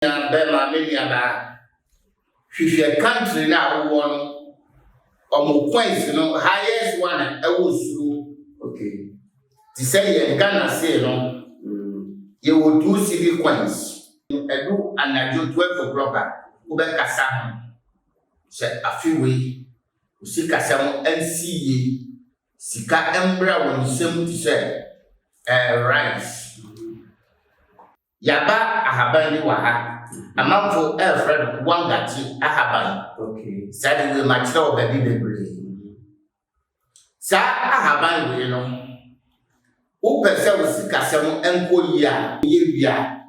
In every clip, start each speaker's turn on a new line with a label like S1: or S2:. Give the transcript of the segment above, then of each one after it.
S1: Nua bɛma, me nua baa, hwehwɛ country no a wowɔ no, ɔmo coins no highest one a ɛwɔ soro. Te sɛ yɛn Ghana sei no, yɛwɔ 2 cedi coins. Ɛdu anadwo 12 o'clock a, wobɛkasa ho sɛ afe wei wo sikasɛm nsi yie, sika mbra wo nsam te sɛ rice. Yɛaba ahaban bi wɔ ha. Amanfo ɛrefrɛ no wangakye ahaban. Saa de wei makyerɛ wɔ baabi bebree. Saa ahaban wei no, wopɛ sɛ wo sikasɛm nkɔ yie a, yɛ wie a,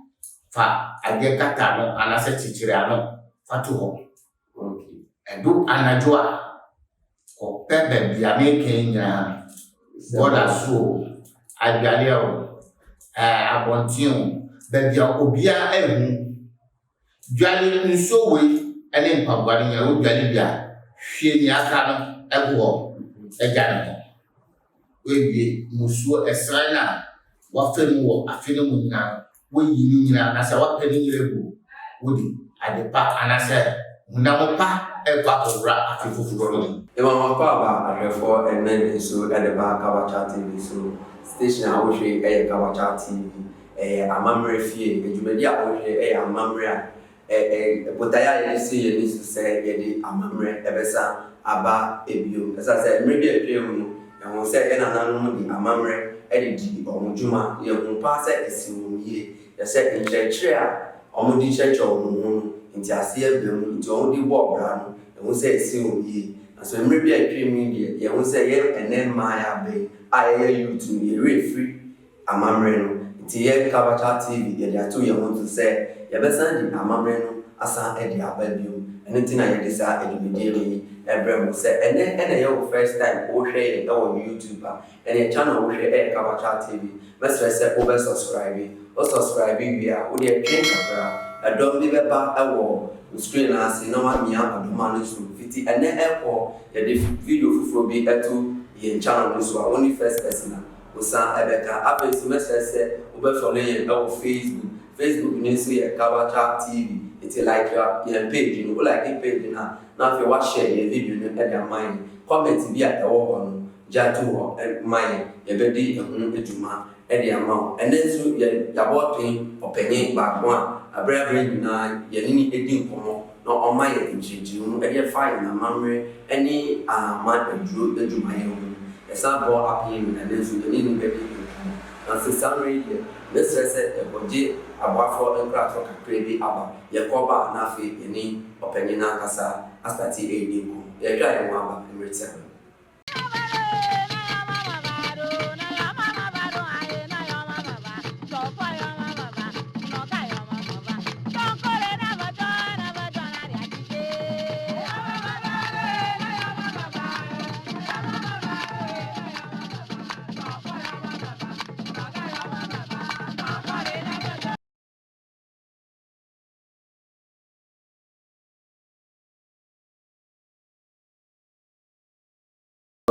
S1: fa adeɛ kata ano anaasɛ kyekyere ano fa to hɔ. Ɛdo anadwo a, kɔpɛ baabi a meka yi nyinaa, bɔɔla so o, adwaleɛ o, abɔnten o, baabi a obiara nhu. Dwale nsuo wei ne mpaboa no nyinaa, wodwale wie a, hwie nea aka no agu hɔ, agya ne hɔ. Woawie mmusuo ɛsran no a wafa mu wɔ afe no mu nyinaa no, woayi ne nyinaa anaasɛ woapɛ ne nyinaa agu, wode ade pa anaasɛ honam pa rekɔ akɔwura afe foforɔ no mu.
S2: Yɛma mo akwaaba ahwɛfoɔ ɛnnɛ nso de ba Kabacha TV so. Station a wohwɛ yi yɛ Kabacha TV. Ɛyɛ amammerɛ fie. Dwumadi a wohwɛ yi yɛ amammerɛ a ɛ ɛ botaeɛ a yɛde si yɛn ani so sɛ yɛde amammerɛ bɛsan aba bio. Ɛsiane sɛ mmerɛ bi a atwam no, yɛhuu sɛ yɛn nananom de amammerɛ de dii wɔn dwuma. Yɛhuu paa sɛ ɛsii wɔn yie. Kyerɛ sɛ nkyerɛkyerɛ a wɔde kyerɛkyerɛ wɔn ho no, nteaseɛ baa mu nti wɔde bɔɔ bra no, yɛhu sɛ ɛsii wɔn yie. Nanso mmerɛ bi a atwam yi deɛ, yɛhu sɛ yɛn ɛnnɛ mmaa a yɛaba yi a yɛyɛ youth no, yɛn werɛ firi amammerɛ no. Nti yɛn Kabacha TV yɛde ato yɛn ho so sɛ yɛbɛsan de amammerɛ no asan de aba bio. Ɛno nti na yɛde saa dwumadie wei rebrɛ mo. Sɛ ɛnnɛ na ɛyɛ wo first time wohwɛ yɛn wɔ YouTube a, Ɛneɛ channel a wohwɛ ɛyɛ Kabacha TV, mɛsrɛ sɛ wobɛ subscribe, wo subscribe wie a wodeɛ twɛn kakra, ɛdɔm bi bɛba wɔ wo screen no ase na wamia ɔdɔma no so, fiti ɛnɛ ɛkɔ yɛde video foforɔ bi ɛto yɛn channel no so a wone first person a wosan ɛbɛka, afei nso mɛsrɛ sɛ wobɛ follow yɛn ɛwɔ Facebook, Facebook no nso yɛ Kabacha TV, nti like yɛn page no, wo like page no a na afei wa share yɛn video no de ama yɛn, comment bi a ɛwɔ hɔ no Gya to hɔ ma yɛn, yɛbɛdi ɛho dwuma de ama wo. Ɛnnɛ nso yɛn yɛabɔ ɔpen ɔpanyin baako a bere a bere nyinaa yɛne no di nkɔmmɔ na ɔma yɛn nkyerɛkyerɛmu de fa yɛn amammerɛ ne ahama aduro adwumayɛ ho no. Yɛsan bɔ apen no, ɛnnɛ nso yɛne no bɛdi nkɔmmɔ. Nanso saa mmerɛ yi deɛ, mɛsrɛ sɛ yɛkɔgye aboafoɔ nkratoɔ kakra bi aba. Yɛkɔ ba a na afei yɛne ɔpanyin no ankasa astate redi nkɔmmɔ. Yɛretwa yɛn ho aba mmerɛ tiawa mu.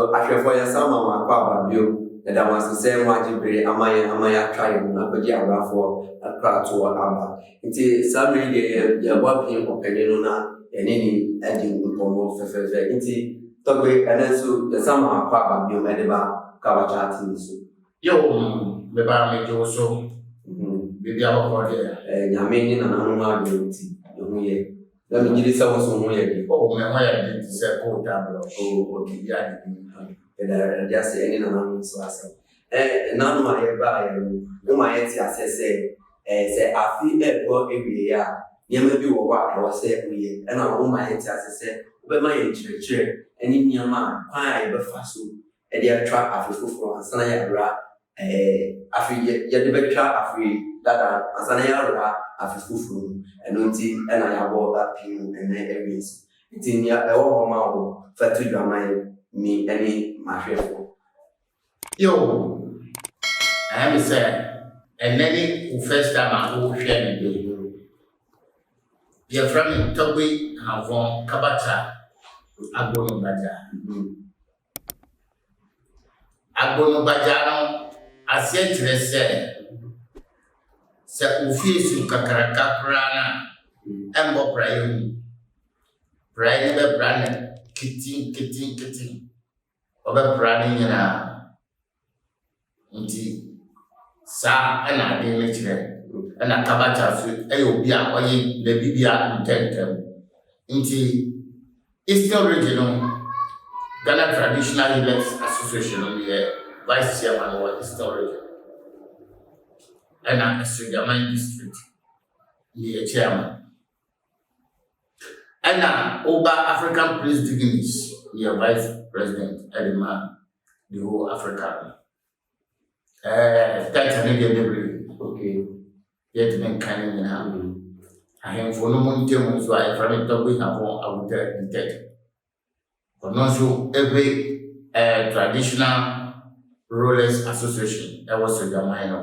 S2: Ahwɛfoɔ yɛsan ma mo akwaaba bio. Yɛda mo ase sɛ moagye bere ama yɛn ama yɛatwa yɛn ho akɔgye abrafoɔ akratoɔ aba. Nti saa mmerɛ yi deɛ yɛ yɛbɔ apem ɔpanin no na yɛne no adi nkɔmmɔ fɛfɛɛfɛ. Nti Tɔgbe ɛnɛ nso yɛsan ma wo akwaaba bio de ba Kabacha TV so.
S1: Yoo me ba megye wo so biribi abɔkɔ deɛ.
S2: Nyame ne nananom adom nti yɛho yɛ. Na me gyidi sɛ wo nso wo ho yɛ den.
S1: Oh me ho yɛ den te sɛ coal tar block.
S2: Oh okay.
S1: Biribi ade bi.
S2: Yɛda Awurade ase ɛne nananom nso asɛm. Eh nnanom a yɛbaeɛ no, woma yɛte aseɛ sɛ eh sɛ afe rekɔ awieɛ a, nneɛma bi wɔ hɔ a ɛwɔ sɛ woyɛ. Ɛna woma yɛte aseɛ sɛ wobɛma yɛn nkyerɛkyerɛ ne nneɛma a kwan a yɛbɛfa so de atwa afe foforɔ ansa na yɛawura ɛɛ afe yɛ yɛde bɛtwa afe dada no ansa na yɛawura afe foforɔ mu. Ɛno nti na yɛabɔ apii mu ɛnnɛ awia yi so. Nti nea ɛwɔ hɔ ma wo no, fa to dwa ma yɛn, me ne m'ahwɛfoɔ.
S1: Yo, ɛyɛ me sɛ ɛnnɛ ne wo first time a wohwɛ me video. Yɛfrɛ me Togbe Havon Kabacha Agbono Bagya. Agbonogbagya no aseɛ kyerɛ sɛ, sɛ wo fie su kakraka koraa no a. Ɛmbɔ praeɛ mu. Praeɛ no bɛpra no ketenkete. Ɔbɛpra ne nyinaa. Nti saa na adeɛ no kyerɛ. Ɛna Kabacha nso yɛ obi a ɔyɛ n'abibia ntɛmntɛm. Nti Eastern Region no, Ghana Traditional Healers Association no meyɛ vice chairman wɔ Eastern Region. Ɛna Asuogyaman District meyɛ chairman. Ɛna woba African Praise Dignities meyɛ vice president ɛde ma the whole Africa no. Ɛɛ title no deɛ bebree.
S2: Okay.
S1: Yɛntumi nka ne nyinaa. Ahemfo no mu ntam nso a yɛfrɛ no Togbe Havon Awuta the third. Ɔno nso ɛbɛ ɛɛ Traditional Rulers Association ɛwɔ Sogyaman no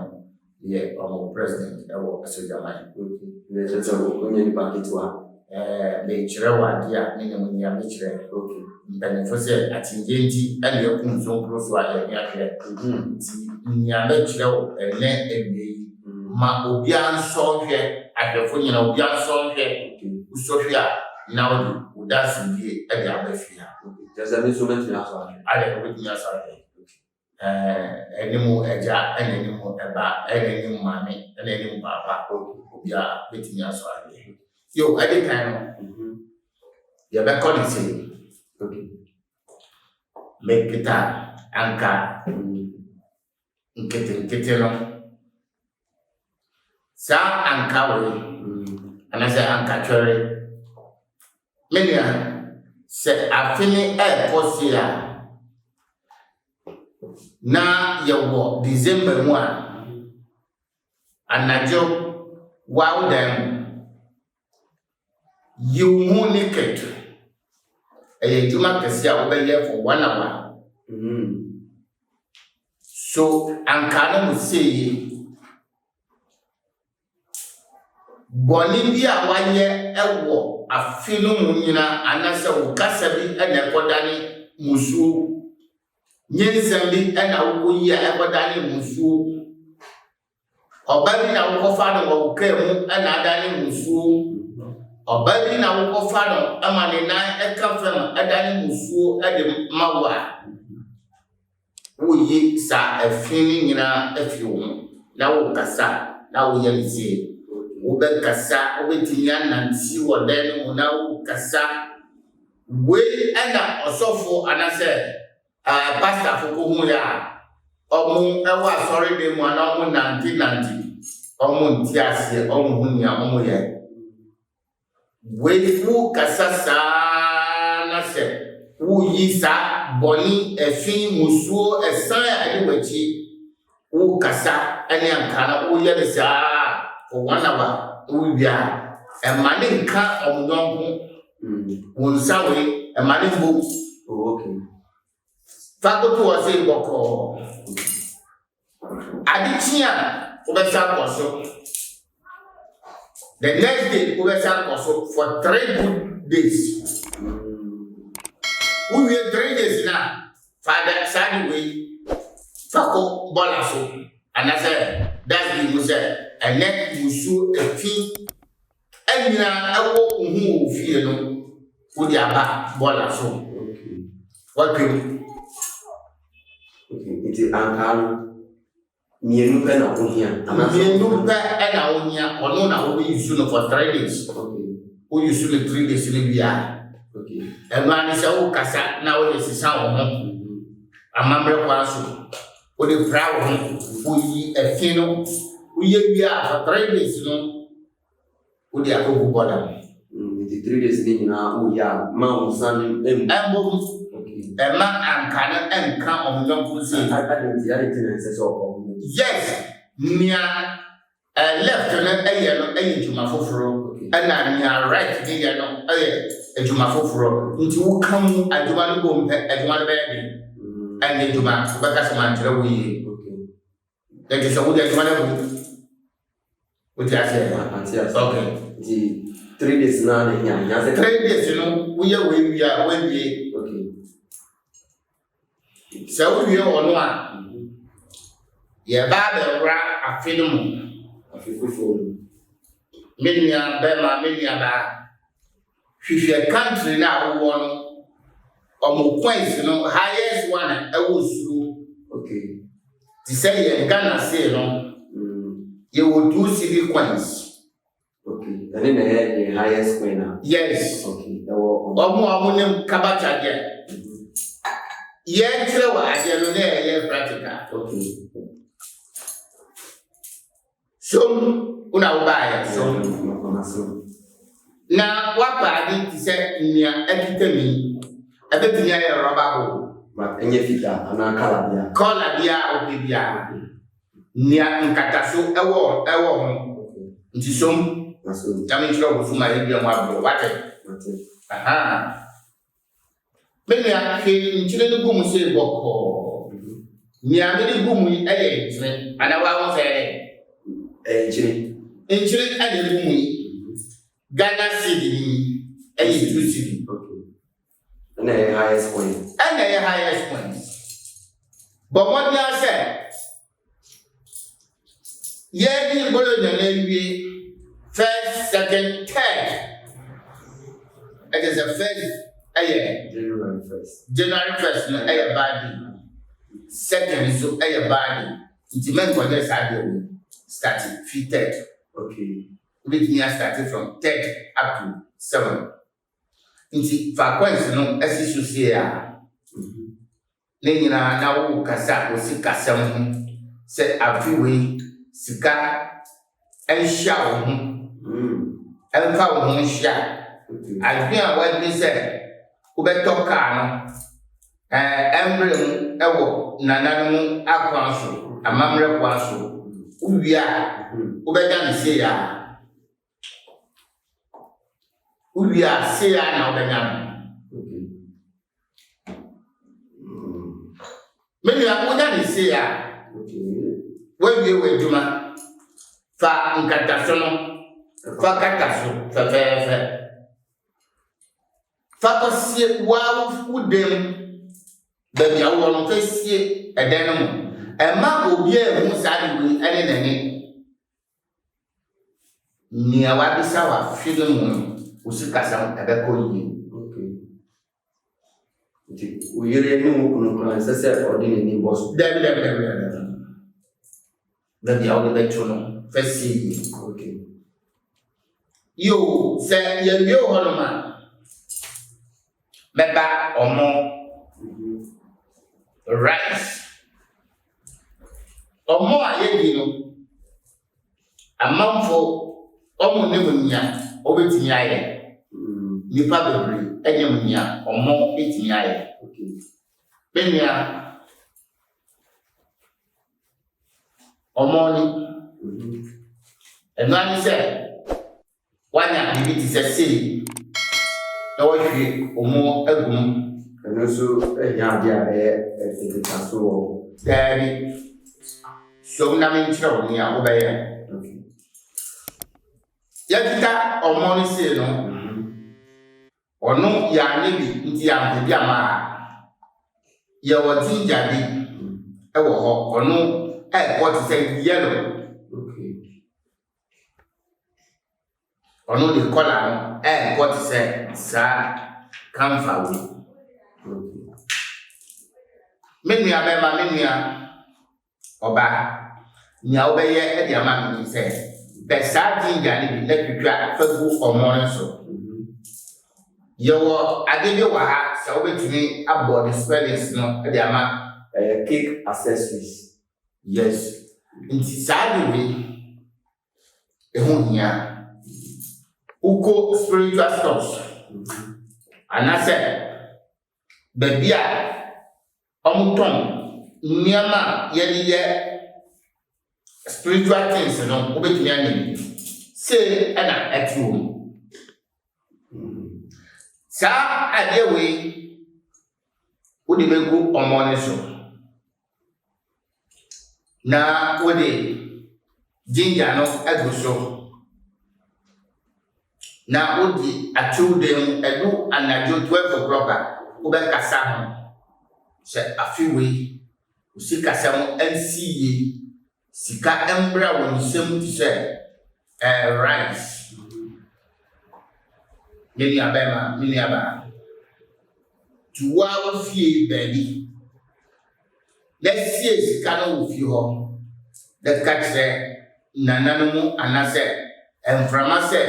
S1: yɛ ɔmo president ɛwɔ Sogyaman.
S2: Okay. Na ɛkyerɛ sɛ wonyɛ nipa ketewa.
S1: Ɛɛ mekyerɛ wo adeɛ a me nim nea mekyerɛ.
S2: Okay.
S1: Mpanyinfo sɛ akyinnyɛ nti ɛna yɛku nsonkoro so a yɛne ahwɛ. Nti nea mɛkyerɛ wo ɛnɛ awie yi ma obiara nsɔ nhwɛ, ahwɛfo nyinaa obiara nsɔ nhwɛ. Wosɔ hwɛ a na wode wo dansodie de aba fie ha.
S2: Kyerɛ sɛ me nso mɛtumi asɔ ahwɛ.
S1: Adɛn wobɛtumi asɔ ahwɛ. Ɛɛ anim agya ɛna anim ɛba ɛna anim maame ɛna anim paapa obiara bɛtumi asɔ ahwɛ. Yo, ɛde kan no yɛbɛkɔ ne sei. Mekita anka nketenkete no. Saa anka wei anaasɛ ankatwɛre, me nua, sɛ afe no ɛrekɔ se a, na yɛwɔ December mu a, anadwo woa wo dan mu, yi wo ho naked. Ɛyɛ adwuma kɛse a wobɛyɛ for one hour. So anka no mu sei, bɔne bi a wayɛ wɔ afe no mu nyinaa anaasɛ wo kasa bi na ɛkɔdane musuo, nyinsɛn bi na wokɔyi a ɛkɔdane musuo, ɔba bi na wokɔfa no wɔ wo kaa mu na adane musuo, ɔba bi na wokɔfa no ma ne nan ɛka fam ɛdane musuo de ma wo a, woyi saa ɛfi no nyinaa afi wo ho na wokasa na woyɛ no sie. Wobɛkasa, wobɛtumi anante wɔ dan no mu na wokasa. Wei ɛna ɔsɔfo anaasɛ pastorfo kɔhu yɛ a ɔmo ɛwɔ asɔredan mu anaa ɔmo nante nante, ɔmo nte aseɛ, ɔmo hu nea ɔmo yɛ. Wei wokasa saa na sɛ woyi saa bɔne, ɛfi, musuo, ɛsan a ɛde w'akyi, wokasa ɛne anka na woyɛ no saa for one hour, wowie a, ɛma ne nka ɔmo yɔnko. Wo nsa wei, ɛma ne mbom.
S2: Oh, okay.
S1: Fa koto hɔ sɛ bɔkɔɔ. Ade kye a, wobɛsa akɔ so. The next day, wobɛsa akɔ so for 3 good days. Wowie 3 days na fa da saa de wei fa kɔ bɔla so anaasɛ dustbin mu sɛ ɛnɛ musuo efi ɛnyinaa ɛwɔ wo ho wɔ wo fie no, wode aba bɔla so. Watwam.
S2: Okay. Nti ankaa no mmienu pɛ na wohia?
S1: Mmienu pɛ ɛna wohia. Ɔno na wobɛyi su no for 3 days. Woyi su no 3 days no wie a, ɛno ane sɛ wokasa na wode sesa wo ho amammerɛ kwan so, wode pra wo ho, woyi ɛfi no, woyɛ wie a, for 3 days no wode akɔgu bɔda mu.
S2: Nti 3 days ne nyinaa woyɛ a ma wo nsa no ɛmu?
S1: Ɛmbom. Ɛma anka no ɛnka ɔmo yɔnko nsa.
S2: Ade nti na ɛsɛ sɛ ɔmo?
S1: Yes, nea left no ɛyɛ no ɛyɛ adwuma foforɔ, ɛna nea right ne yɛ no ɛyɛ adwuma foforɔ. Nti woka mu adwuma no bom pɛ, adwuma no bɛyɛ den. Ɛnyɛ adwuma wobɛka sɛ mankyerɛ wo yie. Ɛnti sɛ wode adwuma no agu, wote aseɛ?
S2: Ate ase.
S1: Okay.
S2: Nti 3 days naa na hia hia sɛ?
S1: 3 days no, woyɛ wei wie a, woawie. Sɛ wowie ɔno a, yɛba abɛwura afe no mu.
S2: Afe foforɔ mu.
S1: Me nua bɛrima, me nua baa, hwehwɛ country no a wowɔ no, ɔmo coins no highest one a ɛwɔ soro. Te sɛ yɛn Ghana sei no, yɛwɔ 2 cedi coins.
S2: Okay. Ɛne na ɛyɛ the highest coin a.
S1: Yes.
S2: Okay. Ɛwɔ
S1: Ɔmo a ɔmo nim kabacha deɛ, yɛnkyerɛ wɔ adeɛ no na ɛyɛ practical. Som wona wobaayɛ som na wapa ade te sɛ nea ɛkita mi, ɛbɛtumi ayɛ rubber bowl.
S2: But ɛnyɛ fitaa anaa colour bia.
S1: Colour biara a wopɛ biara, nea nkataso ɛwɔ ho. Nti som.
S2: Na so.
S1: Na menkyerɛ wo som a yɛdua mu aborɔ wate.
S2: Mate.
S1: Aha. Me nua, hwɛ, nkyene no gu mu sei bɔkɔɔ. Nea mede gu mu yi ɛyɛ nkyene anaa waho sɛ ɛyɛ?
S2: Ɛyɛ nkyene.
S1: Nkyene ɛna egu mu yi. Ghana cedi ni ɛyɛ 2 cedi.
S2: Okay. Ɛna ɛyɛ highest coin.
S1: Ɛna ɛyɛ highest coin. Bɔ mmɔden ara sɛ yɛdi Bologna no awie, first, second, third. Ɛkyɛ sɛ first ɛyɛ
S2: January 1st.
S1: January 1st no ɛyɛ bad day, second nso ɛyɛ bad day, nti mɛnkɔnyɛ saa deɛ wei. Start fi third. Wobɛtumi astart from third up to seven. Nti fa coins no asi so sie a ne nyinaa na wo kasa wo sikasɛm ho sɛ afe wei sika nhyia wo ho, ɛmfa wo ho nhyia. Adwene a wadwene sɛ wobɛtɔ kaa no, ɛmmerɛ mu ɛwɔ nananom akwan so, amammerɛ kwan so, wowie a wobɛda ne sei a, wowie a sei a na wobɛnya no. Me nua, wonya ne sei a, woawie w'adwuma. Fa nkataso no fa kata so fɛfɛɛfɛ, fa kɔsie waa wo dan mu baabi a wowɔ no. Fa sie ɛdan no mu, ɛma obiara ehu saa de wei ɛne n'ani. Nea wabisa w'afe no mu no, wo sikasɛm ɛbɛkɔ yie.
S2: Okay. Nti wo yere ne wo kunu koraa ɛnsɛ sɛ ɔde n'ani bɔ so.
S1: Dabi, dabi, dabi, dabi, dabi. Baabi a wode bɛto no, fa sie yie. Yo, sɛ yɛwie wɔ hɔnom a, mɛba ɔmo rice. Ɔmo a yɛdi no, amanfo ɔmo ne mu nea ɔbɛtumi ayɛ. Nipa bebree ɛnyɛ mu nea ɔmo bɛtumi ayɛ. Me nua, ɔmo ni ɛno ani sɛ wanya biribi te sɛ sei na wahwie ɔmo agu mu.
S2: Ɛno nso ɛnyɛ adeɛ a ɛyɛ ɛkeka so wɔ.
S1: Daabi, som na menkyerɛ wo nea wobɛyɛ. Yɛkita ɔmo no sei no, ɔno yɛanyɛ bi nti yɛampɛ bi ama ha. Yɛwɔ ginger bi ɛwɔ hɔ, ɔno ɛɛkɔ te sɛ yellow. Ɔno de colour no ɛɛkɔ te sɛ saa camphor wei. Me nua bɛrima, me nua ɔbaa, nea wobɛyɛ ɛde ama me ni sɛ pɛ saa ginger no bi na twitwa fa gu ɔmo no so. Yɛwɔ ade bi wɔ ha sɛ wobɛtumi abɔ ne spellings no de ama.
S2: Ɛyɛ cake accessories.
S1: Yes, nti saa de wei ɛho hia. Wokɔ spiritual stores anaasɛ baabi a ɔmotɔn nneɛma a yɛde yɛ spiritual things no, wobɛtumi anya bi sei. Ɛna ɛte wɔ mu saa adeɛ wei, wode bɛgu ɔmɔ no so na wode ginger no agu so na wode ato dan mu. Ɛdu anadwo 12 o'clock a, wobɛkasa ho sɛ afe wei wo sikasɛm nsi yie, sika mbra wo nsam te sɛ rice. Me nua bɛrima, me nua baa, tu wo ara wo fie baabi na sie sika no wɔ fie hɔ na ka kyerɛ nananom anaasɛ mframa sɛ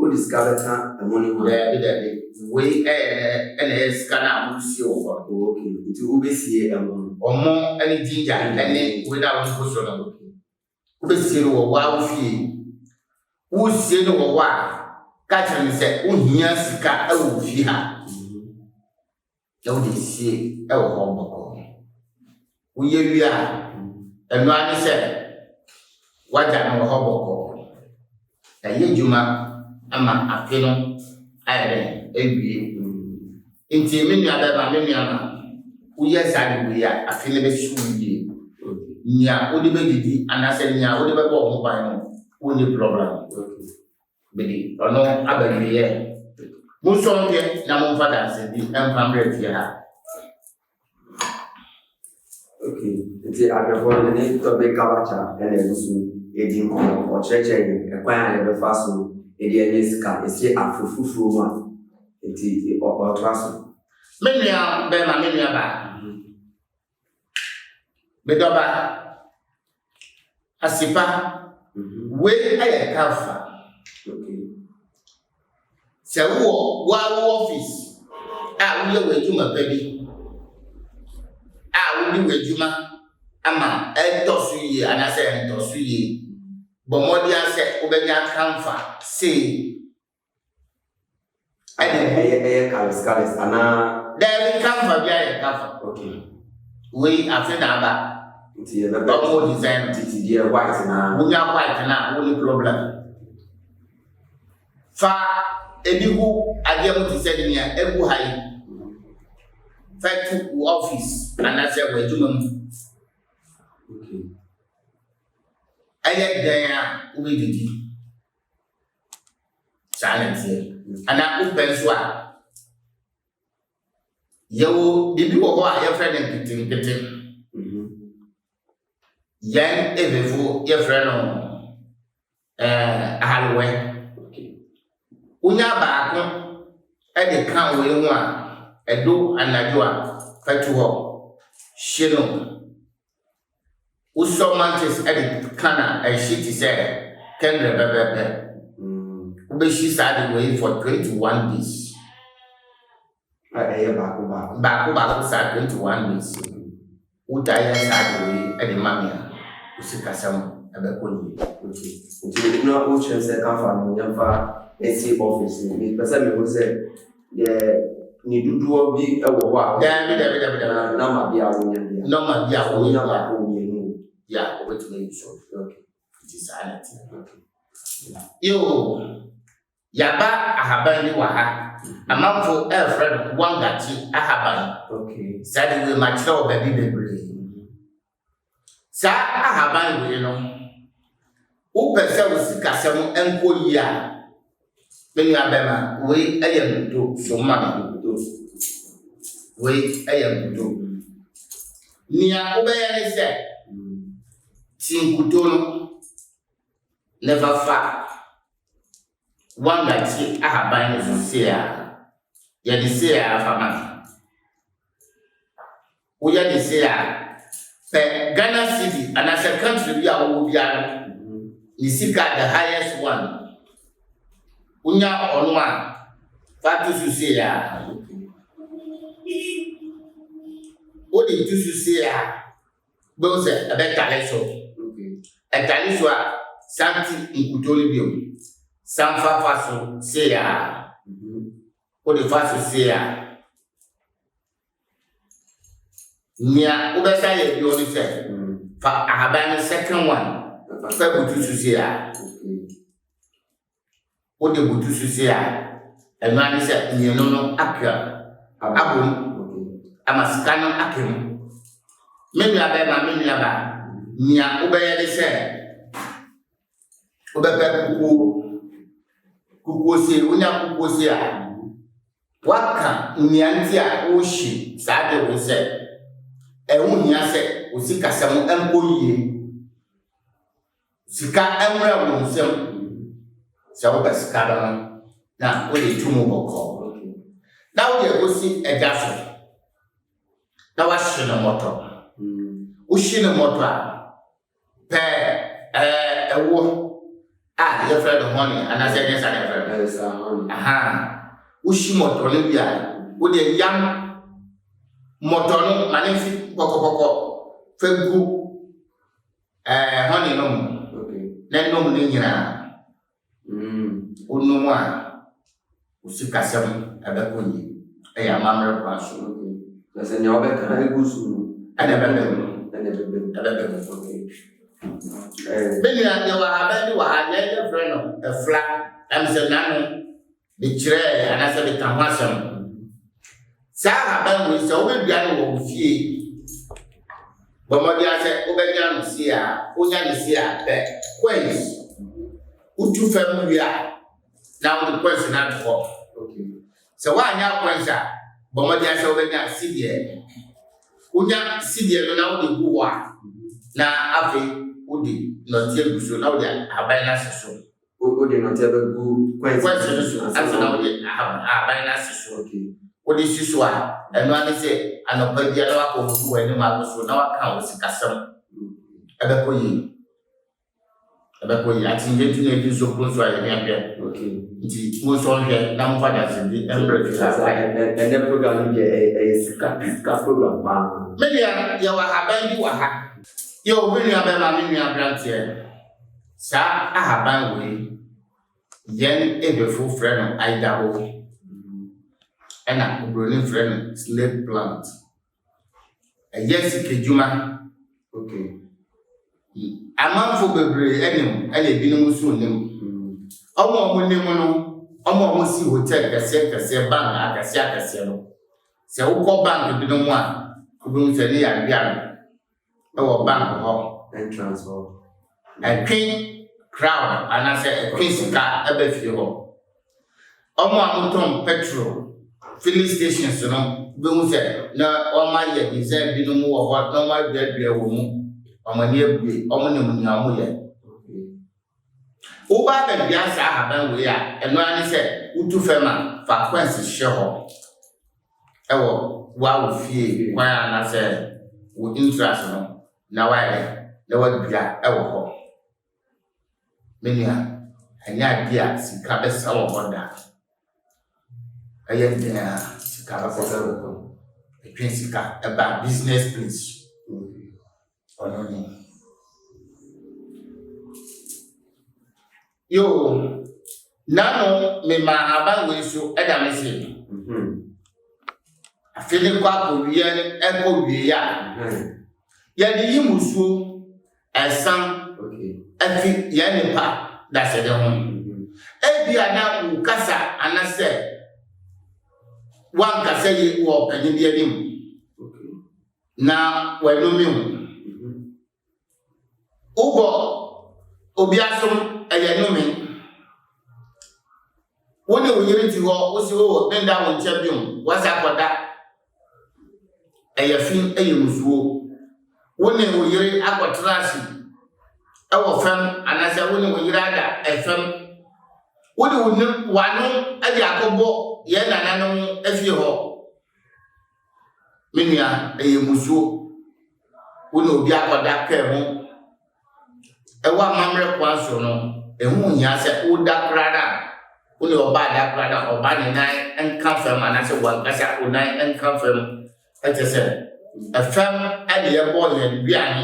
S2: Wode sika bɛka ɛmo no ho?
S1: Daabi, daabi. Wei ɛyɛ ɛna ɛyɛ sika no a wosie wɔ hɔ no.
S2: Oh, okay. Nti wobɛsie ɛmo no?
S1: Ɔmo ne ginger ne wei no a wode gu so no. Wobɛsie no wɔ wo fie. Wosie no wɔ hɔ a, ka kyerɛ no sɛ wohia sika wɔ fie ha. Na wode sie wɔ hɔ bɔkɔɔ. Woyɛ wie a, ɛno ara ne sɛ woagya no wɔ hɔ bɔkɔɔ. Ɛyɛ adwuma ama afe no ayɛ dɛn awie. Nti me nua bɛrima, me nua ma, woyɛ saa de wei a, afe no bɛsi wo yie. Nea wode bɛdidi anaasɛ nea wode bɛbɔ wo ho ban no, wonni problem. Mede ɔno aba awieɛ. Monsɔ nhwɛ na momfa dansedi mfa mbrɛ fie ha.
S2: Okay, nti ahwɛfoɔ no ne Tɔgbe Kabacha ɛna ɛgu so ɛdi nkɔmmɔ. Ɔkyerɛkyerɛ yɛn ɛkwan a yɛbɛfa so ɛde anya sika ɛsi afe foforɔ mu a. Nti ɔtoa so.
S1: Me nua bɛrima, me nua baa, me dɔba, Asipa, wei yɛ kamfa. Sɛ wowɔ woa wo office a woyɛ w'adwuma pa bi a wode w'adwuma ama ɛtɔ so yie anaasɛ ɛntɔ so yie, bɔ mmɔden ara sɛ wobɛnya kamfa sei.
S2: Ɛna ɛyɛ ɛyɛ colours colours anaa.
S1: Daabi kamfa bi ayɛ kamfa.
S2: Okay.
S1: Wei afe na aba.
S2: Nti yɛ bɛbɛ.
S1: Ɔmo design no.
S2: Titi deɛ white na.
S1: Wonya white na wo ni problem. Fa ebi gu adeɛ mu te sɛ nea egu ha yi. Fa tu wo office anaasɛ wɔ adwuma mu.
S2: Okay.
S1: Ɛyɛ dɛn a wobɛdidi. Saa na ɛteɛ. Anaa wopɛ nso a, yɛwɔ biribi wɔ hɔ a yɛfrɛ no nketenkete. Yɛn Efefo yɛfrɛ no ɛɛ ahalowɛ. Wonya baako de ka wei ho a, ɛdo anadwo a, fa to hɔ. Hye no. Wosɔ mantis de ka na ɛhye te sɛ kɛndrɛ pɛpɛɛpɛ. Wobɛhye saa de wei for 21 days.
S2: A ɛyɛ baako baako.
S1: Baako baako saa 21 days. Wotaa yɛ saa de wei de ma me a, wo sikasɛm ɛbɛkɔ yie.
S2: Okay. Nti na wokyerɛ sɛ kafa no yɛmfa nsi office no. Mepɛ sɛ mehu sɛ Deɛ ne dodoɔ bi wɔ hɔ a.
S1: Daabi daabi daabi daabi.
S2: Na nɔma bi a wonya bi a.
S1: Nɔma bi a wonya
S2: bi a. Baako mmienu.
S1: Ya wobɛtumi ayi so.
S2: Okay.
S1: Nti saa na ɛteɛ. Okay. Yoo, yaba ahaban bi wɔ ha. Amanfo ɛrefrɛ no wangakye ahaban.
S2: Okay.
S1: Saa de wei makyerɛ wɔ baabi bebree. Saa ahaban wei no, wopɛ sɛ wo sikasɛm nkɔ yie a, me nua bɛma, wei yɛ nkuto, so ma me nkuto. Wei yɛ nkuto. Nea wobɛyɛ ne sɛ, ti nkuto no na fa fa wangakye ahaban no so sei a, yɛde sei a fa ma me. Woyɛ ne sei a, pɛ Ghana cedi anaasɛ country bi a wowɔ biara no, ne sika the highest one. Wonya ɔno a, fa to so sei a. Wode to so sei a, wobɛhu sɛ ɛbɛtale so. Ɛtale so a, san ti nkuto no bio. San fa fa so sei a. Wode fa so sei a, Nea wobɛsan yɛ bio ne sɛ, fa ahaban no second one fa butu so sie a. Wode butu so sie a, ɛno ara ne sɛ mmienu no aka abom ama sika no aka mu. Me nua bɛrima, me nua baa, nea wobɛyɛ ne sɛ wobɛpɛ kukuo, kukuo sie, wonya kukuo sie a, Woaka nea nti a worehye saa ade wei sɛ, ɛho hia sɛ wo sikasɛm nkɔ yie, sika mmra wo nsam. Sɛ wopɛ sika no no, na wode to mu bɔkɔɔ. Na wode akɔsi agya so, na wahye no mmɔtɔ. Wohye no mmɔtɔ a, pɛ ɛɛ ɛwoɔ a yɛfrɛ no honey anaasɛ ɛnyɛ saa na yɛfrɛ no?
S2: Ɛyɛ saa, honey.
S1: Aha. Wohye mmɔtɔ no wie a, wode yam mmɔtɔ no ma no mfi pɔkɔpɔkɔ fa gu ɛɛ honey no mu na nom ne nyinaa. Wonom a, wo sikasɛm ɛbɛkɔ yie. Ɛyɛ amammerɛ kwan so.
S2: Na sɛ nea wɔbɛka agu so no.
S1: Ɛna ɛbɛbɛ mu.
S2: Ɛna ɛbɛbɛ mu.
S1: Ɛbɛbɛ mu. Me nua, yɛwɔ ahaban bi wɔ ha, yɛn yɛfrɛ no ɛfla. Ɛm sɛ n'ano mekyerɛɛ anaasɛ meka ho asɛm. Saa ahaban wei sɛ wobɛdua no wɔ wo fie, bɔ mmɔden ara sɛ wobɛnya no sie a, wonya no sie a pɛ coins. Wotu fam wie a, na wode coins no ato hɔ. Sɛ woannya coins a, bɔ mmɔden ara sɛ wobɛnya sideɛ. Wonya sideɛ no na wode gu hɔ a, na afei wode nnɔteɛ gu so na wode ahaban no asɛ so.
S2: Wode nnɔteɛ bɛgu
S1: kwansi no so ansa na wode ahaban no asi so. Wode si so a, ɛno ara ne sɛ anɔpa biara na woakɔhohoro w'anim agu so na woaka wo sikasɛm. Ɛbɛkɔ yie. Ɛbɛkɔ yie. Akyinnyegye nti na ebi nso koro nso a yɛde ahwɛ. Nti mo nso nhwɛ na momfa adansedi mbrɛ fie ha.
S2: Ɛnɛ program yi deɛ ɛyɛ sika sika program paa.
S1: Me nua, yɛwɔ ahaban bi wɔ ha. Yo, me nua bɛrima, me nua aberanteɛ. Saa ahaban wei, yɛn Ebefo frɛ no Idaho, ɛna Oburoni frɛ no snake plant. Ɛyɛ sikadwuma.
S2: Okay.
S1: Amanfo bebree nim, ɛna ebinom nso nnim. Wɔn a wɔnim no, wɔn a wɔsi hotel kɛseɛ kɛseɛ, bank akɛseɛ akɛseɛ no, sɛ wokɔ bank binom a, wobɛhu sɛ ne yɛawia no. wɔ bank hɔ.
S2: Entrance hɔ.
S1: Ɛtwe crowd anaasɛ ɛtwe sika ɛba fie hɔ. Wɔn a wɔtɔn petrol filling stations no wobɛhu sɛ na wɔayɛ design binom wɔ hɔ na wɔaduadua wɔ mu. Wɔn ani abue, wɔnim nea wɔyɛ. Woba abɛdua saa ahaban wei a, ɛno ara ne sɛ wotu fam a, fa kwansi hyɛ hɔ wɔ woa wo fie kwan anaasɛ wo entrance no na woayɛ dɛn na woadua wɔ hɔ. Me nua, ɛnyɛ adeɛ a sika bɛsa wɔ hɔ da. Ɛyɛ den a sika bɛkɔ so. Ɛtwe sika ɛba business place. Ɔno ni. Yoo, nano mema ahaban wei so ɛna me se. Afe ne kɔ akɔwie ɛkɔ wie a, yɛde yi musuo ɛsan afi yɛn nipa dasɛde ho. Ebia na wo kasa anasɛ wankasa yi wɔ ɔpanyin bi anim. Na wɔanome wo. Wobɔ obi asom, ɛyɛ nnome. Wo ne wo yere te hɔ, wosi o, menda wo nkyɛn bio, woasa akɔda. Ɛyɛ fi, ɛyɛ musuo. Wo ne wo yere akɔtena ase ɛwɔ fam, anaasɛ wo ne wo yere ada ɛfam. Wode wo w'ano de akɔbɔ yɛn nananom afie hɔ. Me nua, ɛyɛ mmusuo. Wo ne obi akɔda kaa mu. Ɛwɔ amammerɛ kwan so no, ɛho nhia sɛ woda koraa no a, wo ne ɔbaa da koraa no a, ɔbaa ne nan nka fam anaasɛ wankasa wo nan nka fam. Ɛkyɛ sɛ ɛfam ɛna yɛbɔ yɛn duane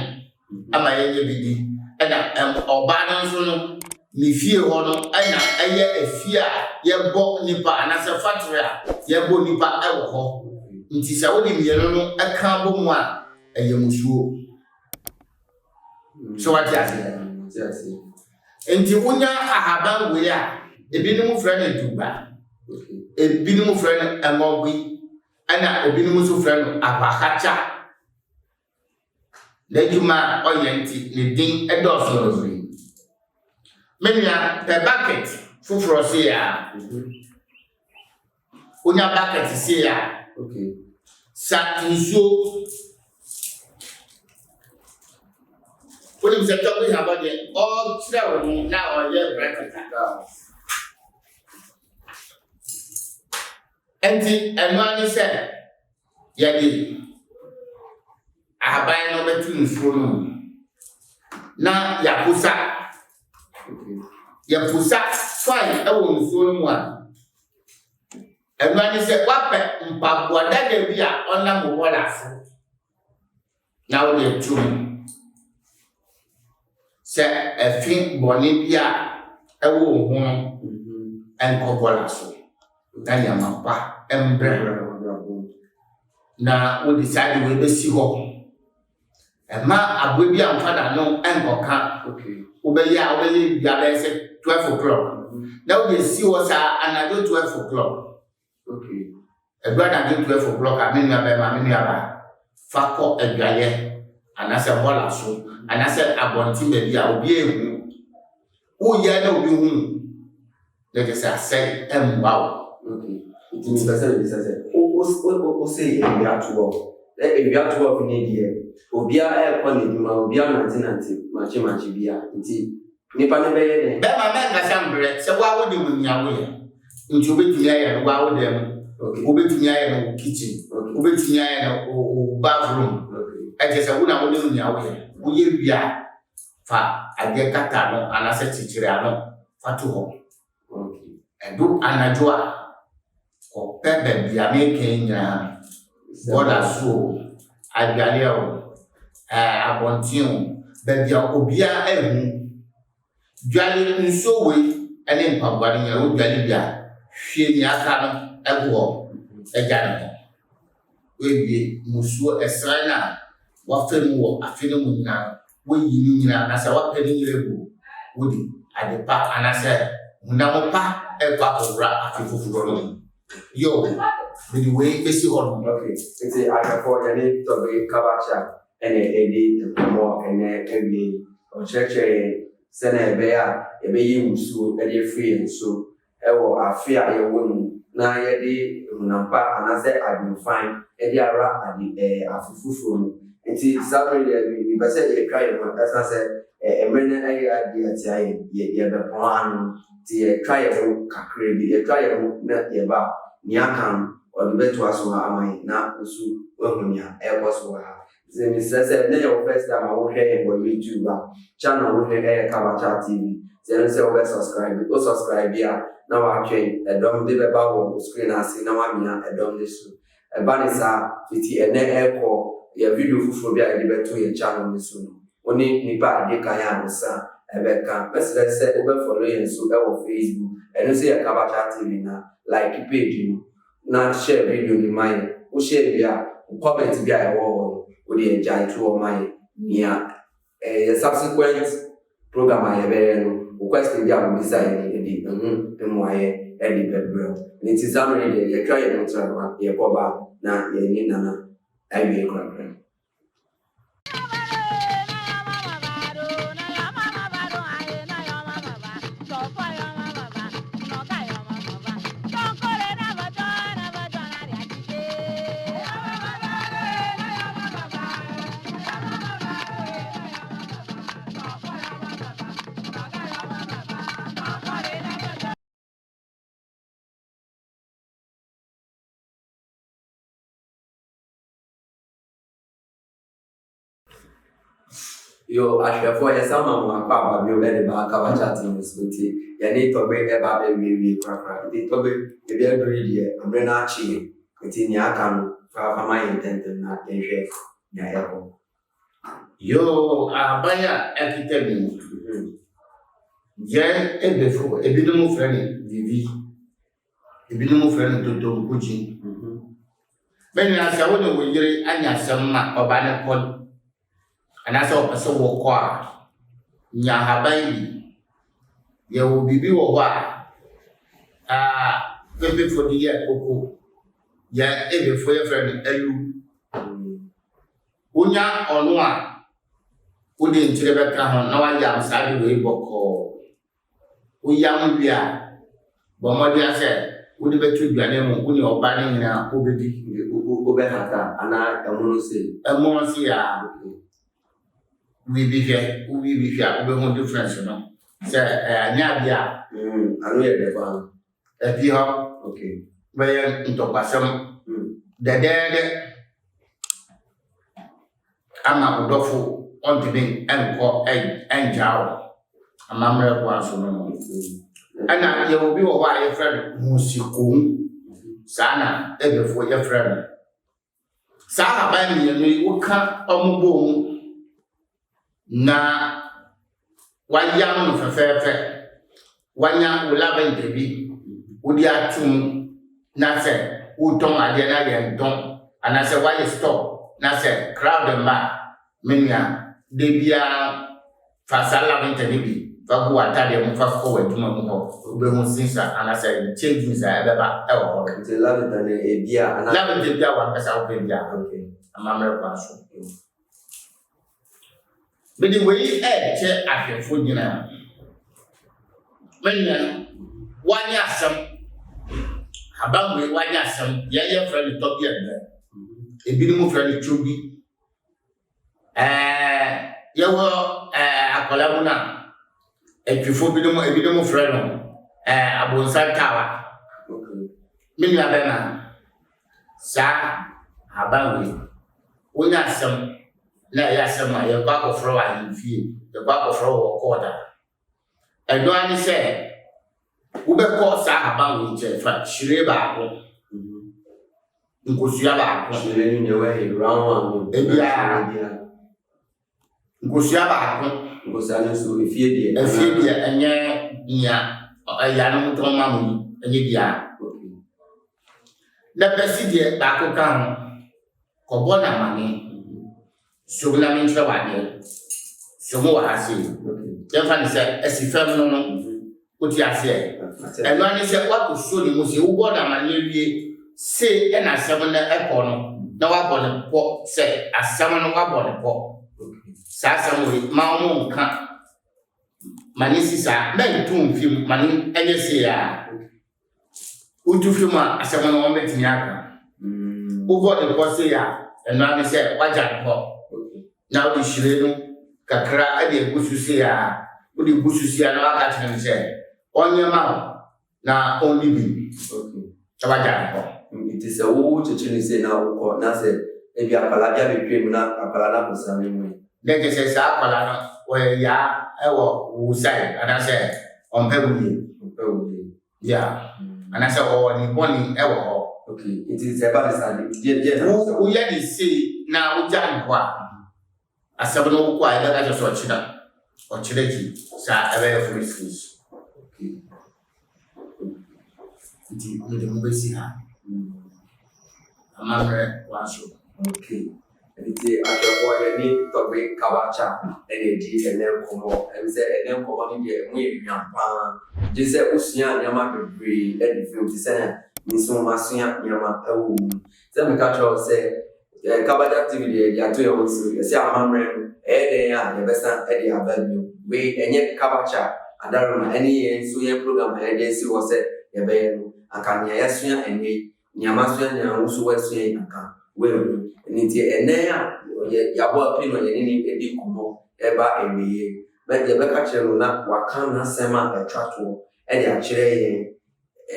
S1: ama yɛnyɛ bi di. Ɛna ɔbaa no nso no, ne fie hɔ no ɛna ɛyɛ efie a yɛbɔ nipa anaasɛ factory a yɛbɔ nipa ɛwɔ hɔ. Nti sɛ wode mmienu no ɛka bɔ mu a, ɛyɛ musuo. So wate aseɛ? Nti wonya ahaban wei a, ebinom frɛ no duba, ebinom frɛ no ɛngɔgui, ɛna ebinom nso frɛ no akwakakya. N'adwuma a ɔyɛ nti, ne din dɔɔso bebree. Me nua, pɛ bucket foforɔ sei a. Wonya bucket sei a, sa nsuo. Wonim sɛ tɔkwe habɔ deɛ, ɔrekyerɛ wo no na ɔyɛ practical. Enti ɛno ara ne sɛ yɛde ahaban no bɛto nsuo no mu na yɛaposa. Yɛposa fine wɔ nsuo no mu a, ɛno ara ne sɛ woapɛ mpaboa dada bi a ɔnam wo bɔɔla so na wode ato mu. Sɛ ɛfe bɔne bi a ɛwɔ wo ho no nkɔ bɔɔla so na nneɛma pa mbrɛ na wode saa de wei bɛsi hɔ. Ɛma aboa bi amfa n'ano nkɔka. Wobɛyɛ a wobɛyɛ wia bɛyɛ sɛ 12 o'clock na wode asi hɔ saa anadwo 12 o'clock. Ɛdu anadwo 12 o'clock a, me nua bɛrima, me nua baa, fa kɔ adwaeɛ anaasɛ bɔɔla so anaasɛ abɔnten baabi a obiara nhu. Woyɛ na obi hu na kyerɛ sɛ asɛe mmoa wo.
S2: Okay. Nti mepɛ sɛ mebisa sɛ, wo wo wo wo se awia 12, na awia 12 ne deɛ obiara ɛrekɔ n'adwuma, obiara nantenante makye makye bi a, nti Nipa no bɛyɛ dɛn?
S1: Bɛma mɛnkasa mbrɛ sɛ woa wo de wo nea woyɛ nti wobɛtumi ayɛ no woa wo dan mu, wobɛtumi ayɛ no wo kitchen, wobɛtumi ayɛ no wo bathroom, ɛkyɛ sɛ wo na wo nim nea woyɛ. Woyɛ wie a, fa adeɛ kata ano anaasɛ kyekyere ano fa to hɔ. Ɛdu anadwo a, kɔpɛ baabi a meka yi nyinaa, bɔɔla so o, adwaleɛ o, ɛɛ abɔnten o, baabi a obiara nhu. Dwale nsuo wei ne mpaboa no nyinaa, wodwale wie a, hwie nea aka no gu hɔ, gya no hɔ. Woawie mmusuo ɛsran no a woafa mu wɔ afe no mu nyinaa no, woayi ne nyinaa anaasɛ woapɛ ne nyinaa agu, wode ade pa anaasɛ honam pa rekɔ akɔwura afe foforɔ no mu. Yo, mede wei bɛsi hɔ nom.
S2: Okay, nti ahwɛfoɔ yɛne Tɔgbe Kabacha ɛna ɛredi nkɔmmɔ ɛnɛ awie yi. Ɔkyerɛkyerɛ yɛn sɛnea ɛbɛyɛ a yɛbɛyi mmusuo de afiri yɛn so wɔ afe a yɛwɔ mu na yɛde honam pa anaasɛ adwene fann de awura ade ɛɛ afe foforɔ mu. Nti saa mmerɛ deɛ me mepɛ sɛ yɛtwa yɛn ho ɛsiane sɛ ɛ mmerɛ no ɛyɛ adeɛ atia yɛn yɛ yɛbɛpɔn ano nti yɛtwa yɛn ho kakra bi yɛtwa yɛn ho na yɛba a nea aka no ɔde bɛtoa so ama yɛn na wo nso woahu nea ɛrekɔ so wɔ ha. Dze mesrɛ sɛ ndɛ yɛ wo first time a wohwɛ hɛn wɔ YouTube a, channel a wohwɛ yɛ Kabacha TV. Dze ɛno sɛ wobɛ subscribe, wo subscribe a na wɔatwɛn ɛdɔm de bɛba wɔ wo screen ase na wɔamia ɛdɔm no so. Ɛba ne saa a, fitsi ɛnɛ ɛrekɔ yɛ video foforɔ bi a yɛde bɛto yɛn channel no so no, wo ne nipa a edi kan a wo nsa ɛbɛka. Mɛsrɛ sɛ wobɛ follow yɛn nso wɔ Facebook, ɛno nso yɛ Kabacha TV na like page no. na share video no ma yɛn. Wo share wie a, wo comment bi a ɛwɔ hɔ no, wo deɛ gyae to hɔ ma yɛn. Nea ɛyɛ subsequent program a yɛbɛyɛ no, wo question bi a wobisa yɛn no, yɛde ɛho mmuaeɛ de bɛbrɛ wo. Ɛno nti saa mmerɛ yi deɛ, yɛatwa yɛn ho tra ma yɛkɔba na yɛne Nana awie korakora. Yo, ahwɛfoɔ yɛsan ma mo akɔ aba bio de ba Kabacha TV so nti yɛne Tɔgbe ɛba abɛwiewie korakora nti Tɔgbe ebi aduru yi deɛ mmerɛ no akye yɛn nti nea aka no fa fa ma yɛn ntɛntɛm na yɛnhwɛ nea ɛkɔ.
S1: Yoo, ahaban a ɛkeka bi no, yɛn Ebefo ebinom frɛ no vivi. Ebinom frɛ no dodonkogye. Me nua, sɛ wo ne wo yere anya asɛm ma ɔba no kɔ anaasɛ ɔpɛ sɛ wɔkɔ a, nya ahaban bi. Yɛwɔ biribi wɔ hɔ a, aa Pepefo de yɛ koko. Yɛn Ebefo yɛfrɛ no alu. Wonya ɔno a, wode nkyene bɛka ho na woayam saa de wei bɔkɔɔ. Woyam wie a, bɔ mmɔden ara sɛ wode bɛto aduane mu, wo ne ɔba no nyinaa mobɛdi.
S2: Wobɛhata anaa ɛmo no sei?
S1: Ɛmo no sei a, woyi bi hwɛ, woyi bi hwɛ a, wobɛhu difference no. Sɛ ɛnyɛ adeɛ a.
S2: Ano yɛ dɛ paa.
S1: Ɛfi hɔ.
S2: Okay.
S1: Bɛyɛ ntɔkwasɛm dɛdɛɛdɛ ama wo dɔfo ɔntumi nkɔ ɛngyaa wo amammerɛ kwan so no no. Ɛna yɛwɔ bi wɔ hɔ a yɛfrɛ no musikon. Saa na Ebefoɔ yɛfrɛ no. Saa ahaban mmienu yi, woka wɔn bɔ mu na wayam no fɛfɛɛfɛ, wanya wo lavender bi wode ato mu na sɛ wotɔn adeɛ na yɛntɔn anaasɛ woayɛ store na sɛ crowd mma a, me nua, da biara Fa saa lavender no bi fa gu w'atadeɛ mu fa kɔ w'adwuma mu hɔ, wobɛhu sensa anaasɛ changes a ɛbɛba wɔ hɔ no.
S2: Nti lavender no ebi a anaa?
S1: Lavender bi a w'ankasa wopɛ bi a,
S2: Okay.
S1: amammerɛ kwan so. Mede wei ɛrekyɛ ahwɛfoɔ nyinaa. Me nua, woanyɛ asɛm, haban wei woanyɛ asɛm, yɛn yɛfrɛ no tɔbi ɛbɛ, ebinom frɛ no twobi. Ɛɛ, yɛwɔ ɛɛ akwadaa mu no a, atwifo binom ebinom frɛ no ɛɛ abonsan tawa. Me nua bɛma saa ahaban wei, wonya asɛm na ɛyɛ asɛm a yɛkɔ akɔfrɛ wɔ ahemfie, yɛkɔ akɔfrɛ wɔ kɔɔt a, ɛno ara ne sɛ wobɛkɔ saa ahaban wei nkyɛn fa hyire baako. Nkosua baako.
S2: Hyire no deɛ wahi round one no.
S1: Ebiara. Nkosua baako.
S2: Nkosua no nso efie deɛ.
S1: Efie deɛ ɛnyɛ nea ɛyanom tɔn ma mo yi ɛnyɛ biara. Na pɛsi deɛ baako ka ho. Kɔbɔ no amane. Som na menkyerɛ wo adeɛ. Som wɔ ha sei. Yɛmfa no sɛ asi fam no no, wote aseɛ? Ɛno ara ne sɛ woakɔsuo ne mu sei, wobɔ no amaneɛ wie sei ɛna asɛm no ɛkɔ no, na woabɔ no pɔ sɛ asɛm no woabɔ no pɔ. Saa asɛm wei ma wɔn nka ma ne si saa, mɛnto mfi mu, ma ne ɛnyɛ sei a. Wotu fi mu a, asɛm no wɔbɛtumi aka. Wobɔ ne pɔ sei a, ɛno ara ne sɛ woagya ne hɔ na wode hyire no kakra de agu so sei a, wode gu so sei a na waka kyerɛ no sɛ ɔnyɛ ma wo na ɔnni bi na wagya ne hɔ.
S2: Nti sɛ wo kyekye no sei na wokɔ na sɛ ebi akwadaa bi abɛtwa mu na akwadaa no akɔsra ne mu yi.
S1: Na kyerɛ sɛ saa akwadaa no ɔyɛ yaa wɔ wo side anaasɛ ɔmpɛ wo yie.
S2: Ɔmpɛ wo yie.
S1: Yeah. Anaasɛ ɔwɔ ne bɔne wɔ hɔ.
S2: Okay. Nti sɛ ɛba ne saa de, deɛ deɛ na
S1: Wo woyɛ ne sei na wogya ne hɔ a, asɛm no wokɔ a yɛbɛka kyerɛ sɛ ɔkyena, ɔkyena akyi saa ɛbɛyɛ police case.
S2: Okay.
S1: Nti mede mo bɛsi ha. Amammerɛ kwan so.
S2: Okay. Nti ahwɛfoɔ yɛne Tɔgbe Kabacha na ɛdi ɛnɛ nkɔmmɔ. Ɛm sɛ ɛnɛ nkɔmmɔ no deɛ ɛmu yɛ hwam paa. Gye sɛ wosua nneɛma bebree de firi mu te sɛ nea me nso masua nneɛma wɔ mu no. Sɛ meka kyerɛ wo sɛ Kabacha TV deɛ yɛde ato yɛn ho so, yɛsɛ amammerɛ no ɛyɛ dɛn a yɛbɛsan de aba bio. Wei ɛnyɛ Kabacha Adaroma ɛne yɛn nso yɛn program a yɛde asi hɔ sɛ yɛbɛyɛ no. Anka nea yɛasua ɛnnɛ yi Nea masua nea wo nso woasua yi anka woanhu. Ɛno nti ɛnnɛ a yɛabɔ apini no yɛne no redi nkɔmmɔ reba awieeɛ. Bɛ yɛbɛka kyerɛ no na waka n'asɛm a ɛtwa toɔ de akyerɛ yɛn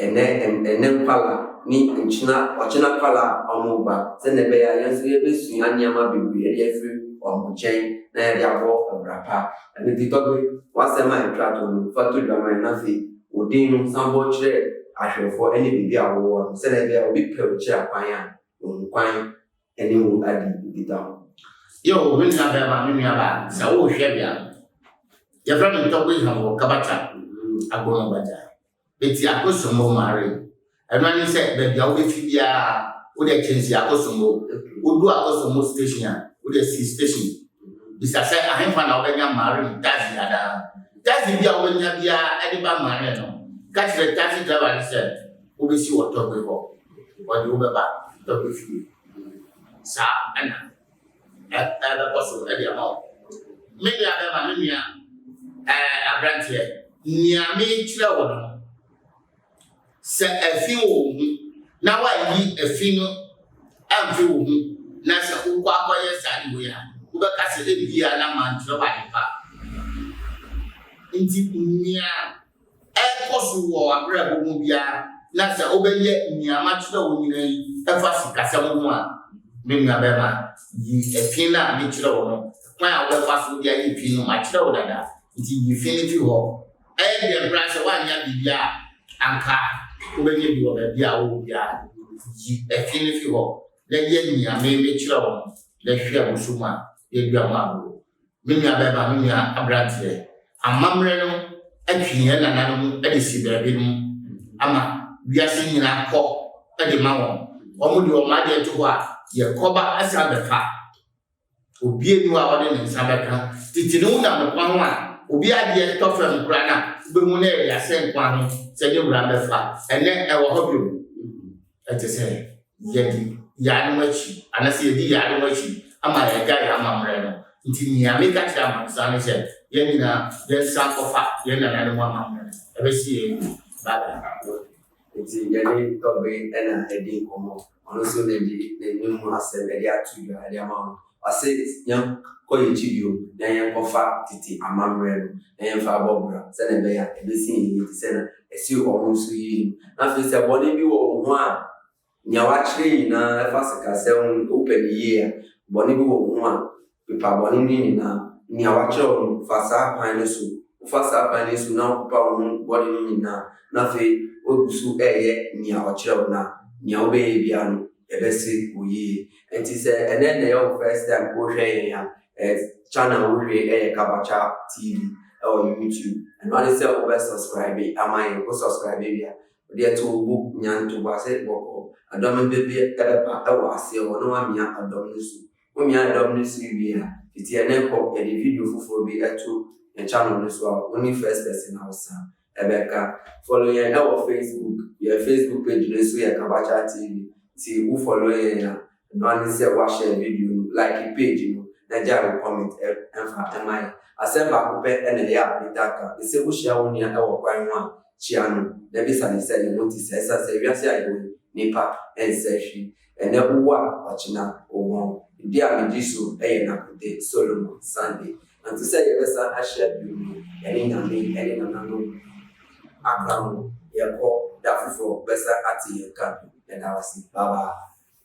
S2: ɛnnɛ ɛnnɛ nkwala ne nkyena ɔkyena nkwala a wɔreba sɛdeɛ ɛbɛyɛ a yɛn nso yɛbɛsua nneɛma bebree de afiri wɔn nkyɛn na yɛde abɔ ɔbra pa. Ɛno nti Tɔgbe, w'asɛm a ɛtwa toɔ no, fa to dwa ma yɛn na afei Wo din no, san bɔ kyerɛ ahwɛfoɔ ne baabi a wowɔ no sɛdeɛ ɛbɛyɛ a obi pɛ wo kyerɛ akwan a, wahu kwan ne wo adi nkitaho.
S1: Yo, me nua bɛrima, me nua baa, sɛ wohwɛ me a, yɛfrɛ me Ntɔkwa Ihamwɔ Kabacha Agbono Bagya. Mete Akosombo Mare. Ɛno ara ne sɛ baabi a wobɛfi biara, wode kyɛnse Akosombo. Wodu Akosombo station a, wode si station. Bisa sɛ ahefa na wobɛnya Marine taxi anaa. Taxi bi a wobɛnya biara de ba Marine no, ka kyerɛ taxi driver no sɛ wobɛsi wɔ Tɔgbe hɔ. Ɔde wo bɛba Tɔgbe fie. Saa ɛna ɛbɛkɔ so de ama wo. Me nua bɛma, me nua ɛɛ aberanteɛ, nea mekyerɛ wo no, Sɛ afi wɔ wo ho na woanyi afi no amfi wo ho na sɛ wokɔ akɔyɛ saa ade wei a, wobɛka sɛ ebia na mankyerɛ wo ade pa. Nti nea ɛrekɔ so wɔ w'abrabɔ mu biara, na sɛ wobɛyɛ nea makyerɛ wo nyinaa yi ɛfa sikasɛm ho a, me nua bɛrima, yi ɛfi no a mekyerɛ wo no, kwan a wobɛfa so de ayɛ fi no makyerɛ wo dada, nti yi fi no fi hɔ. Ɛyɛ deɛ koraa sɛ woanyɛ biribi a anka wobɛnya bi wɔ baabi a wowɔ biara. Yi ɛfi no fi hɔ na yɛ nea me mekyerɛ wo no, na hwɛ abosom a yɛadua mu aboro. Me nua bɛrima, me nua aberanteɛ, amammerɛ no atwi yɛn nananom de si baabi no ama wiase nyinaa kɔ de ma wɔn. Wɔn de wɔn adeɛ to hɔ a, yɛkɔba asan bɛfa. Obi nni hɔ a ɔde ne nsa bɛka. Tete no wonam kwan ho a, obi adeɛ tɔ fam koraa no a, wobɛhu na yɛde asɛn kwan ho sɛ ne wura bɛfa. Ɛnnɛ ɛwɔ hɔ bio. Ɛte sɛ yɛde yaanom akyi anaasɛ yɛdi yaanom akyi ama yɛagya yɛn amammerɛ no. Nti nea meka kyerɛ amansan ne sɛ yɛn nyinaa yɛnsan nkɔfa yɛn nananom amammerɛ no. Ɛbɛsi yɛn yie. Bye bye.
S2: Nti yɛne Tɔgbe na ɛdi nkɔmmɔ. Ɔno nso na ɛde n'anim mu asɛm ɛde ato dwa ɛde ama wo. Ɔse yɛnkɔ yɛn akyi bio na yɛnkɔfa tete amammerɛ no na yɛmfa bɔ bra sɛdeɛ ɛbɛyɛ a ɛbɛsi yɛn yie te sɛ na ɛsi wɔn nso yie no. Na afei sɛ bɔne bi wɔ wo ho a, nea wakyerɛ nyinaa ɛfa sikasɛm ho, wopɛ no yie a, bɔne bi wɔ wo ho a, pepa bɔne no nyinaa. Nea wakyerɛ wo no, fa saa kwan no so. Wofa saa kwan no so na wopepa wo ho bɔne no nyinaa, na afei woagu so reyɛ nea ɔkyerɛ wo no a, nea wobɛyɛ biara no, ɛbɛsi wo yie. Nti sɛ ɛnɛ na ɛyɛ wo first time wohwɛ yɛn a, eh, channel wohwɛ yi yɛ Kabacha TV ɛwɔ YouTube. Ɛno ara ne sɛ wobɛ subscribe ama yɛn. Wo subscribe wie a, wode to wo bo nya ntoboase bɔkɔɔ. Ɛdɔm bi bɛba ɛwɔ aseɛ hɔ na woamia ɛdɔm no so. Womia ɛdɔm no so wie a, fiti ɛnɛ kɔ yɛde video foforɔ bi ɛto yɛn channel no so a, wo ne first person a wosan ɛbɛka. Follow yɛn ɛwɔ Facebook, yɛn Facebook page no nso yɛ Kabacha TV. Nti wo follow yɛn a, ɛno ara ne sɛ woahyɛ video no, like page no, na gyae wo comment ɛmfa ɛma yɛn. Asɛm baako pɛ ɛna ɛyɛ a metaa ka, mese wohyia wo nua ɛwɔ kwan ho a, kyia no na bisa no sɛ ne ho te sɛn. Ɛsiane sɛ wiase a yɛwɔ yi, nnipa ɛnsɛ hwee. Ɛnnɛ wowu a, ɔkyena wobɔn. Din a megye so yɛ Nakote Solomon Sunday. Ante sɛ yɛbɛsan ahyia bio no, yɛne Nyame ne nananom akra ho. Yɛkɔ, da foforɔ wobɛsan ate yɛn nka bio. Yɛda wo ase. Bye bye.